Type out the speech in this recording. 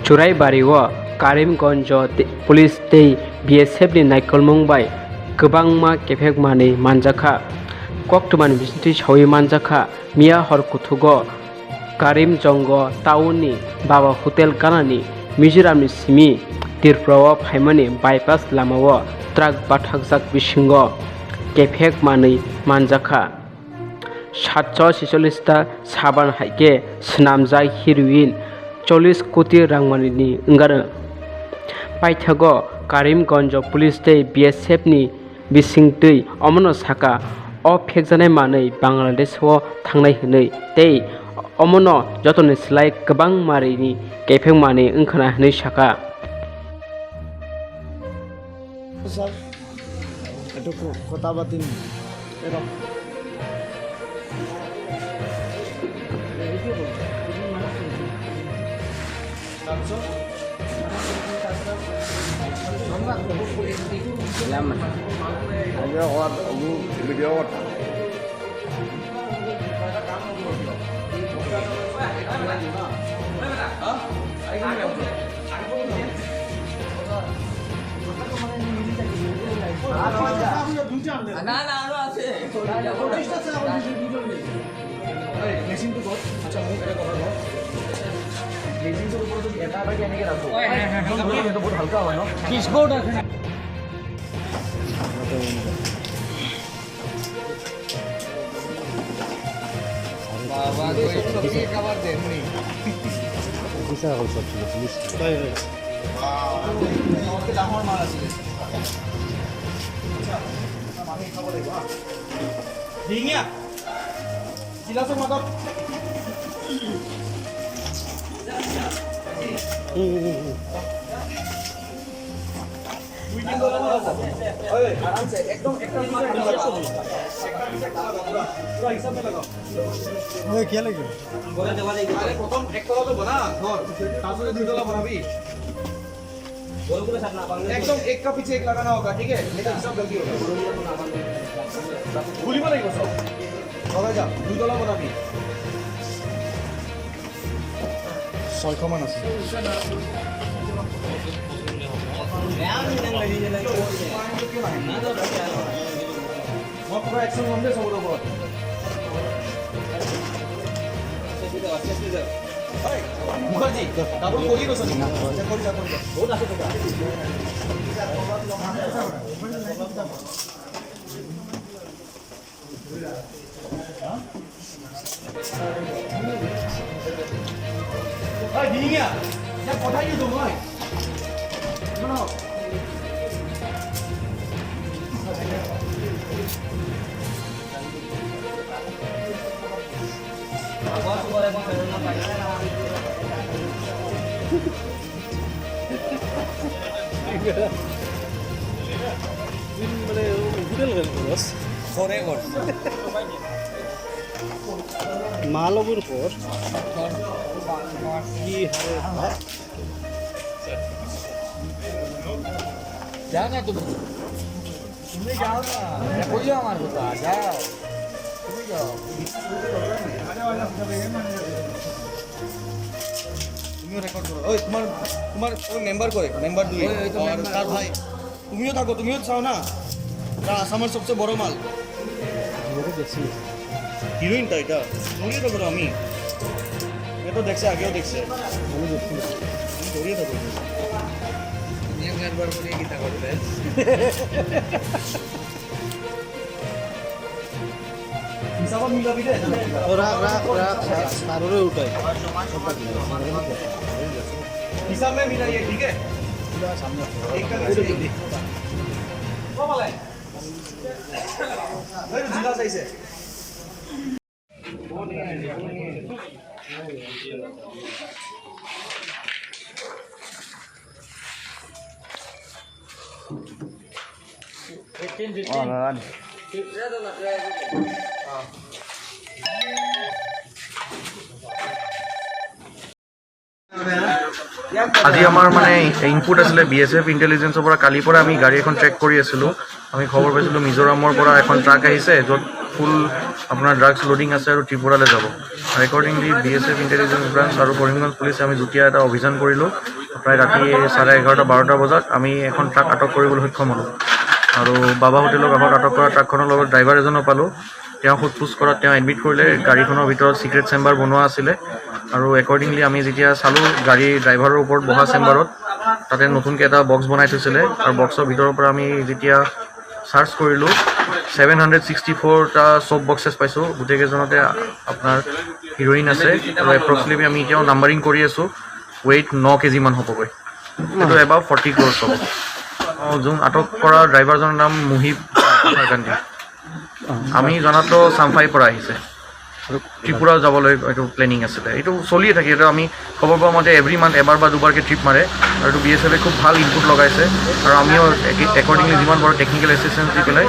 Churaibari o Karimganj police tei BSF ni naikolmung bai kwbangma kefek manui manjakha koktwmani bisingtwi saui manjakha miya hor kuthugo Karimganj town ni Baba hotel gana ni Mizoram ni simi Tripura o phaimani bypass lama o truck bathakjak bisingo kefek manui manjakha 746 ta saban haike swnamjak heroin 40 koti rang manui ni wngano paithago Karimganj police tei BSF ni bisingtwi omono saka o phekjaknai manui Bangladesh o thangnai hinui tei omono jotoni slai kwbang mari ni kefek manui wngkhana hinui saka. Sir একটু কথা পাতিম। Video' কথা। না না আরো আছে। মেচিনটো ক'ত? আচ্ছা, মোক এটা কথা কওক, মেচিনটোৰ ওপৰত যদি এটা এটাকে এনেকৈ ৰাখোঁ, সেইটো বহুত হালকা হয় ন? বাবা খাবাৰ দেননি। আমাতকৈ ডাঙৰ মাল আছিলে। আমি খাব লাগিব। ডিঙীয়া গিলাচৰ মাজত। একদম একটা হিসাব লগাও। আৰে প্ৰথম একতলাটো বনা ঘৰ, তাৰপিছতে দুইতলা বনাবি। एकदम एक का पीछे एक लगाना होगा, ठीक है? नहीं तो हिसाब गलती होगा। খুলিব লাগিব চব লগাই যা, দুইতলা বনাবি। 600 মান আছে। মই পুৰা একশ্যন ল'ম দেই চবৰে ওপৰত। মুখাৰ্জী, ডাবল কৰি গৈছ নেকি? কৰি যা, কৰি যা, বহুত আছে টকা। দিহিঙীয়া, ইয়াক পঠাই দিছোঁ মই। মালবের উপর কি হারে। যা না তুমি, তুমি যাও না, কইও আমার কথা, যাও তুমি যাও। তুমিও রেকর্ড করো। ওই তোমার তোমার ওই মেম্বার করে মেম্বার দুই আর তার ভাই, তুমিও থাকো, তুমিও চাও না। তা আসামের সবচেয়ে বড় মাল হিরোইনটা, এটা ধরিয়ে থাকো। আমি এ তো দেখছে, আগেও দেখছে, তুমি ধরিয়ে থাকো। একবার করে গীতা করবে। হিসাবত মিলাবি দে। রাখ রাখ রাখ, সাররে উঠাই। हिसाब में मिलाइए, ठीक है? एक का पीछे एक। জিলা চাইছে। আজি আমাৰ মানে ইনপুট আছিলে বিএছএফ ইণ্টেলিজেঞ্চৰ পৰা। কালিৰ পৰা আমি গাড়ী এখন ট্ৰেক কৰি আছিলোঁ। আমি খবৰ পাইছিলোঁ মিজোৰামৰ পৰা এখন ট্ৰাক আহিছে, য'ত ফুল আপোনাৰ ড্ৰাগছ লোডিং আছে আৰু ত্ৰিপুৰালৈ যাব। একৰ্ডিংলি বিএছএফ ইণ্টেলিজেঞ্চ ব্ৰাঞ্চ আৰু কৰিমগঞ্জ পুলিচে আমি যুটীয়া এটা অভিযান কৰিলোঁ। প্ৰায় ৰাতি 11:30, 12টা বজাত আমি এখন ট্ৰাক আটক কৰিবলৈ সক্ষম হ'লোঁ আৰু বাবা হোটেলৰ কাষত আটক কৰা ট্ৰাকখনৰ লগত ড্ৰাইভাৰ এজনো পালোঁ। তেওঁ সোধ পোছ কৰাত তেওঁ এডমিট কৰিলে, গাড়ীখনৰ ভিতৰত ছিক্ৰেট চেম্বাৰ বনোৱা আছিলে। আৰু একৰ্ডিংলি আমি যেতিয়া চালোঁ, গাড়ীৰ ড্ৰাইভাৰৰ ওপৰত বহা চেম্বাৰত তাতে নতুনকৈ এটা বক্স বনাই থৈছিলে আৰু বক্সৰ ভিতৰৰ পৰা আমি যেতিয়া চাৰ্চ কৰিলোঁ, 764টা চ'প বক্সেছ পাইছোঁ। গোটেইকেইজনতে আপোনাৰ হিৰ'ইন আছে আৰু এপ্ৰক্সিমেটলি আমি এতিয়াও নাম্বাৰিং কৰি আছোঁ, ৱেইট 9 কেজিমান হ'বগৈ। সেইটো এবাউট 40 ক্ৰ'ৰ্ছ হ'ব। অঁ, যোন আটক কৰা ড্ৰাইভাৰজনৰ নাম মুহিব গান্ধী। আমি জনাতো চামফাইৰ পৰা আহিছে, ত্ৰিপুৰা যাবলৈ এইটো প্লেনিং আছিলে। এইটো চলিয়ে থাকে। এইটো আমি খবৰ পোৱা মতে এভৰি মান্থ এবাৰ বা দুবাৰকৈ ট্ৰিপ মাৰে আৰু এইটো বিএছএফে খুব ভাল ইনপুট লগাইছে আৰু আমিও একৰ্ডিংলি যিমান পাৰোঁ টেকনিকেল এছিষ্টেঞ্চ দি পেলাই।